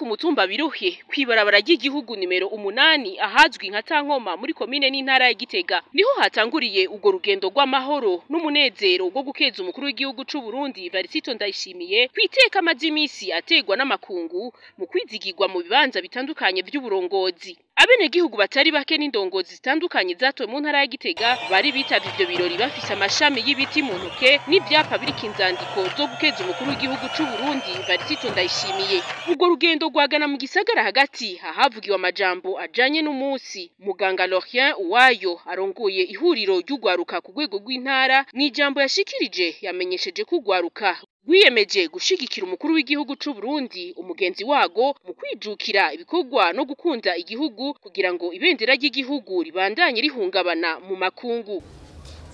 ku mutumba Biruhe kwibarabara ry'igihugu nimero 8 ahazwi nka Tankoma muri komine n'intara ya Gitega niho hatanguriye ugo rugendo rw'amahoro n'umunezero rwo gukeza umukuru w'igihugu c'u Burundi Varisito Ndayishimiye kwiteka amazimisi ategwa n'amakungu mu kwizigirwa mu bibanza bitandukanye by'uburongozi. Abenegihugu batari bake n'indongozi zitandukanye zatowe mu ntara ya Gitega bari bitavye ivyo birori bafise amashami y'ibiti mu ntoke n'ivyapa biriko inzandiko zo gukeza umukuru w'igihugu c'u Burundi Varisito Ndayishimiye. Urwo rugendo rwagana mu gisagara hagati ahavugiwe amajambo ajanye n'umunsi. Muganga Laurien Uwayo arongoye ihuriro ry'ugwaruka ku rwego rw'intara mw'ijambo yashikirije yamenyesheje ko ugwaruka rwiyemeje gushigikira umukuru w'igihugu c'u Burundi umugenzi wago mu kwijukira ibikorwa no gukunda igihugu kugira ngo ibendera ry'igihugu ribandanye rihungabana mu makungu.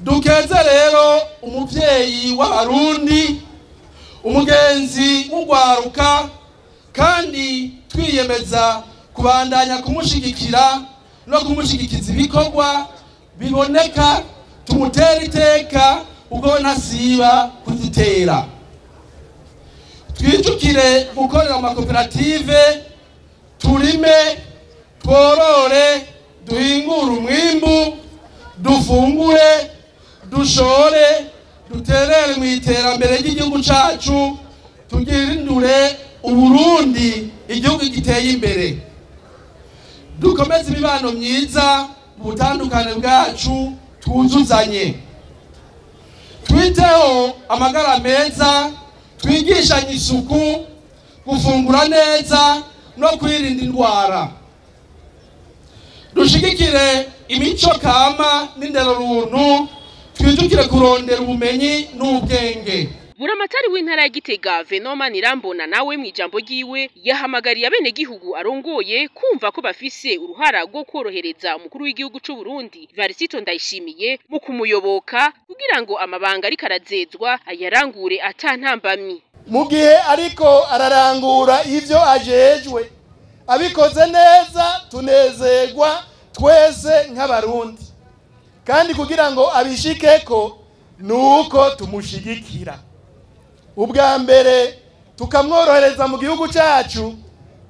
Dukeze rero umuvyeyi w'Abarundi, umugenzi w'ugwaruka, kandi twiyemeza kubandanya kumushigikira no kumushigikiza ibikorwa biboneka, tumutera iteka ubwo ntasiba kuzitera. Twijukire gukorera amakoperative, turime, tworore, duhingure umwimbu, dufungure, dushore, duterere mu iterambere ry'igihugu cacu, tugirindure Uburundi igihugu giteye imbere. Dukomeze imibano myiza mu butandukane bwacu, twuzuzanye, twiteho amagara meza, twigishanye isuku, gufungura neza no kwirinda indwara. Dushigikire imico kama n'indero runtu, twijukire kurondera ubumenyi n'ubwenge. Buramatari w'intara ya Gitega Venoma Nirambona nawe mw'ijambo ryiwe yahamagariye abenegihugu arongoye kumva ko bafise uruhara rwo korohereza umukuru w'igihugu c'u Burundi Varisito Ndayishimiye mu kumuyoboka kugira ngo amabanga ariko arazezwa ayarangure atantambamyi. Mu gihe ariko ararangura ivyo ajejwe abikoze neza tunezerwa twese nk'abarundi, kandi kugira ngo abishikeko nuko tumushigikira. Ubwa mbere tukamworohereza mu gihugu cyacu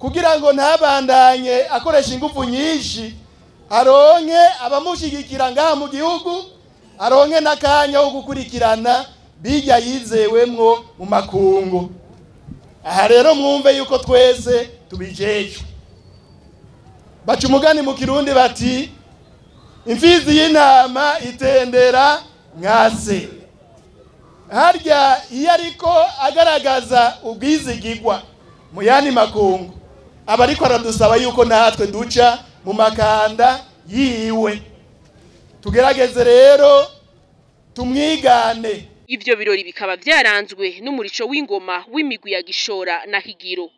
kugira ngo ntabandanye akoresha ingufu nyinshi, aronke abamushigikira ngaha mu gihugu, aronke n'akanya ko gukurikirana bijya yizewemwo mu makungu. Aha rero mwumve yuko twese tubijejwe. Baca umugani mu Kirundi bati imfizi y'intama itendera nkase. Harya iyo ariko agaragaza ubwizigirwa mu yandi makungu aba ariko aradusaba yuko natwe duca mu makanda yiwe. Tugerageze rero tumwigane. Ivyo birori bikaba vyaranzwe n'umurico w'ingoma w'imigwi ya Gishora na Higiro.